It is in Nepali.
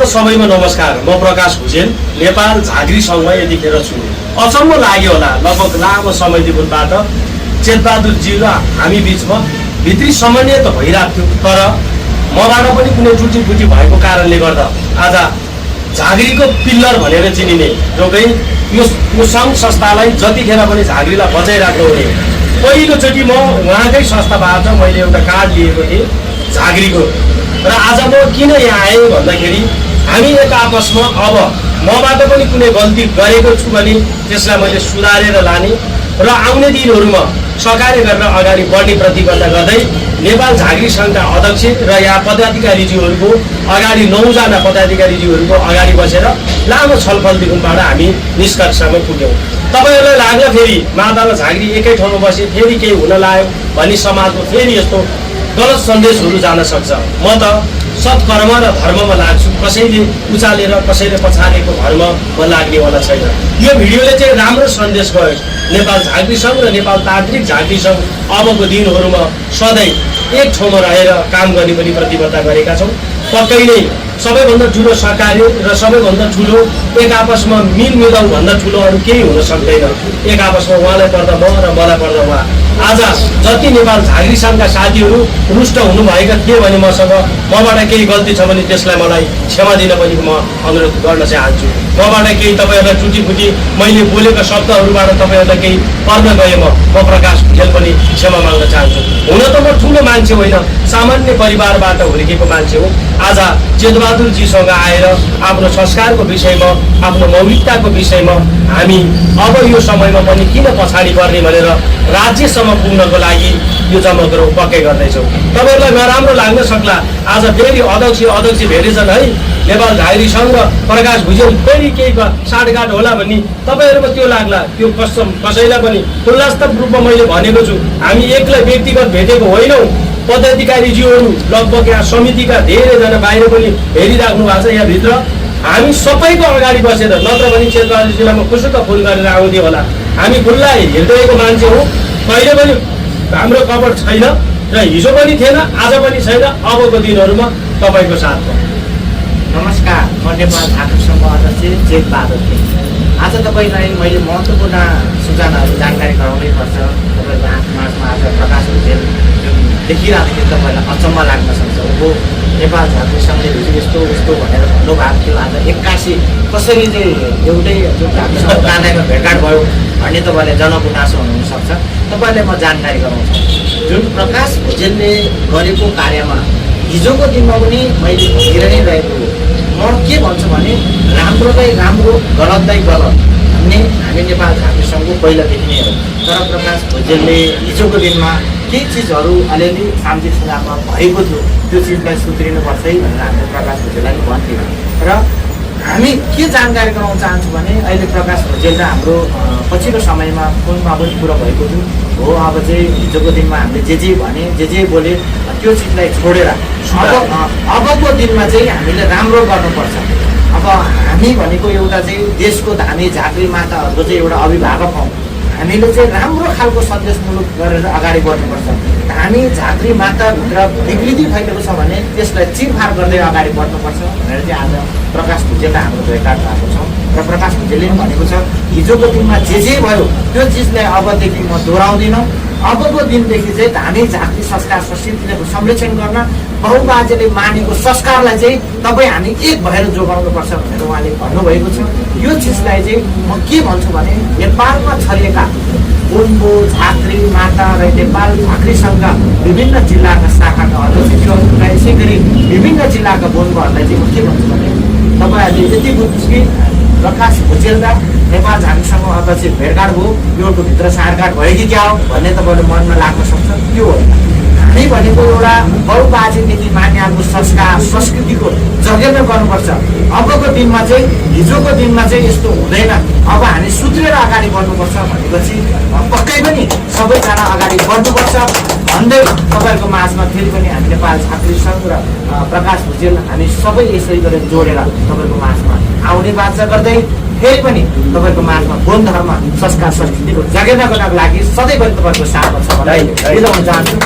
सबैमा नमस्कार। म प्रकाश भुजेल, नेपाल झाँक्री सङ्घमा यतिखेर छु। अचम्म लाग्यो होला, लगभग लामो समयदेखिबाट चेतबहादुरजी र हामी बिचमा भित्री समन्वय त भइरहेको थियो, तर मबाट पनि कुनै टुटीफुटी भएको कारणले गर्दा आज झाँक्रीको पिल्लर भनेर चिनिने जो चाहिँ यो सङ्घ संस्थालाई जतिखेर पनि झाँक्रीलाई बचाइराख्नु हुने, पहिलोचोटि म उहाँकै संस्थाबाट मैले एउटा कार्ड लिएको थिएँ झाँक्रीको। र आज म किन यहाँ आएँ भन्दाखेरि हामी एक आपसमा अब मबाट पनि कुनै गल्ती गरेको छु भने त्यसलाई मैले सुधारेर लाने र आउने दिनहरूमा सहकार्य गरेर अगाडि बढ्ने प्रतिबद्धता गर्दै नेपाल झाँक्री सङ्घका अध्यक्ष र यहाँ पदाधिकारीज्यूहरूको अगाडि 9 जना पदाधिकारीज्यूहरूको अगाडि बसेर लामो छलफलदेखिबाट हामी निष्कर्षमा पुग्यौँ। तपाईँहरूलाई लाग्ला फेरि माता र झाँक्री एकै ठाउँमा बसे फेरि केही हुन लाग्यो भनी समाजमा फेरि यस्तो गलत सन्देशहरू जान सक्छ। म त सत्कर्म र धर्ममा लाग्छु, कसैले उचालेर कसैले पछाडेको धर्ममा लाग्नेवाला छैन। यो भिडियोले चाहिँ राम्रो सन्देश गयो। नेपाल झाँक्री सङ्घ र नेपाल तान्त्रिक झाँक्री सङ्घ अबको दिनहरूमा सधैँ एक ठाउँमा रहेर काम गर्ने पनि प्रतिबद्धता गरेका छौँ। पक्कै नै सबैभन्दा ठुलो सहकार्य र सबैभन्दा ठुलो एक आपसमा मिलमिलाउ भन्दा ठुलो अरू केही हुन सक्दैन। एक आपसमा उहाँलाई पर्दा म र मलाई पर्दा उहाँ। आज जति नेपाल झाँक्री सङ्घका साथीहरू रुष्ट हुनुभएका थिए भने मबाट केही गल्ती छ भने त्यसलाई मलाई क्षमा दिन पनि म अनुरोध गर्न चाहन्छु। मबाट केही तपाईँहरूलाई टुटीफुटी मैले बोलेका शब्दहरूबाट तपाईँहरूलाई केही पर्न गए म प्रकाश भुजेल पनि क्षमा माग्न चाहन्छु। हुन त म ठुलो मान्छे होइन, सामान्य परिवारबाट हुर्केको मान्छे हो। आज चेतबहादुरजीसँग आएर आफ्नो संस्कारको विषयमा आफ्नो मौलिकताको विषयमा हामी अब यो समयमा पनि किन पछाडि पर्ने भनेर राज्यसम्म पुग्नको लागि यो जमग्रो पक्कै गर्दैछौँ। तपाईँहरूलाई नराम्रो लाग्न सक्ला, आज फेरि अध्यक्ष भेटेछन् है नेपाल झाँक्री सङ्घ र प्रकाश भुजेल फेरि केही साँठगाँठ होला भन्ने तपाईँहरूमा त्यो लाग्ला। त्यो कसैलाई पनि खुल्लास्तव रूपमा मैले भनेको छु, हामी एक्लै व्यक्तिगत भेटेको होइनौँ। पदाधिकारीज्यूहरू लगभग यहाँ समितिका धेरैजना बाहिर पनि हेरिराख्नु भएको छ। यहाँभित्र हामी सबैको अगाडि बसेर, नत्र भने चेतबहादुरजीलाई म खुसुक्क फोन गरेर आउँथेँ होला। हामी खुल्ला हेर्दैको मान्छे हो, कहिले पनि हाम्रो कपट छैन र हिजो पनि थिएन, आज पनि छैन, अबको दिनहरूमा तपाईँको साथमा। नमस्कार, म नेपाल झाँक्री सङ्घ अध्यक्ष चेतबहादुर। आज तपाईँलाई मैले महत्त्वपूर्ण सूचनाहरू जानकारी गराउनै पर्छ। तपाईँको आँखमाझमा आज प्रकाश भुजेल देखिरहँदाखेरि तपाईँलाई अचम्म लाग्न सक्छ। हो, नेपाल झाँक्री सङ्घले हिजो यस्तो उस्तो भनेर भन्नुभएको थियो, आज 81 कसरी चाहिँ एउटै झाँक्री सङ्घ काँडामा भेटघाट भयो भन्ने तपाईँले जनगुनासो हुनसक्छ। तपाईँलाई म जानकारी गराउँछु, जुन प्रकाश भुजेलले गरेको कार्यमा हिजोको दिनमा पनि मैले भनिरहनै रहेको हो। म के भन्छु भने राम्रोलाई राम्रो, गलतलाई गलत भन्ने हामी नेपाल झाँक्री सङ्घको पहिलादेखि नै हो। तर प्रकाश भुजेलले हिजोको दिनमा केही चिजहरू अलिअलि सामाजिक सञ्जालमा भएको थियो, त्यो चिजलाई सुध्रिनुपर्छ है भनेर हामीले प्रकाश भुजेललाई भन्थ्यौँ। र हामी के जानकारी गराउन चाहन्छौँ भने अहिले प्रकाश भुजेल र हाम्रो पछिल्लो समयमा फोनमा पनि कुरा भएको थियो। हो, अब चाहिँ हिजोको दिनमा हामीले जे भने जे बोले त्यो चिजलाई छोडेर अबको दिनमा चाहिँ हामीले राम्रो गर्नुपर्छ। अब हामी भनेको एउटा चाहिँ देशको धामी झाँक्री माताहरूको चाहिँ एउटा अभिभावक हौँ। हामीले चाहिँ राम्रो खालको सन्देशमूलक गरेर अगाडि बढ्नुपर्छ। हामी झाँक्री माताभित्र विकृति फैलेको छ भने त्यसलाई चिरफार गर्दै अगाडि बढ्नुपर्छ भनेर चाहिँ आज प्रकाश भुजेललाई हाम्रो भेटघाट भएको छ। र प्रकाश भुजेलले पनि भनेको छ हिजोको दिनमा जे भयो त्यो चिजलाई अबदेखि म दोहोऱ्याउँदिनँ। अबको दिनदेखि चाहिँ हामी झाँक्री संस्कार संस्कृतिको संरक्षण गर्न बहुबाजेले मानेको संस्कारलाई चाहिँ तपाईँ हामी एक भएर जोगाउनुपर्छ भनेर उहाँले भन्नुभएको छ। यो चिजलाई चाहिँ म के भन्छु भने नेपालमा छरिएका बोन्बो झाँक्री माता र नेपाल झाँक्री सङ्घका विभिन्न जिल्लाका शाखाका अध्यक्षहरू र यसै गरी विभिन्न जिल्लाका बोन्बोहरूलाई चाहिँ म के भन्छु भने तपाईँहरूले यति बुझ्नुहोस् कि प्रकाश भुजेल र नेपाल झाँक्री सङ्घ अध्यक्ष भेटघाट भयो, योको भित्र साँठगाँठ भयो कि क्या हो भन्ने तपाईँले मनमा लाग्न सक्छ। त्यो होइन, हामी भनेको एउटा बहुबाजेदेखि मान्याको संस्कार संस्कृतिको जगेर्न गर्नुपर्छ। अबको दिनमा चाहिँ हिजोको दिनमा चाहिँ यस्तो हुँदैन, अब हामी सुध्रेर अगाडि बढ्नुपर्छ भनेपछि पक्कै पनि सबैजना अगाडि बढ्नुपर्छ भन्दै तपाईँहरूको माझमा फेरि पनि हामी नेपाल झाँक्री सङ्घ र प्रकाश भुजेल हामी सबै यसै गरेर जोडेर तपाईँहरूको माझमा आउने बाचा गर्दै फेरि पनि तपाईँको माझमा बोन धर्म संस्कार संस्कृतिको जगेर्ना गर्नको लागि सधैँभरि तपाईँको साथमा छ भन्दै बिदा हुन चाहन्छु।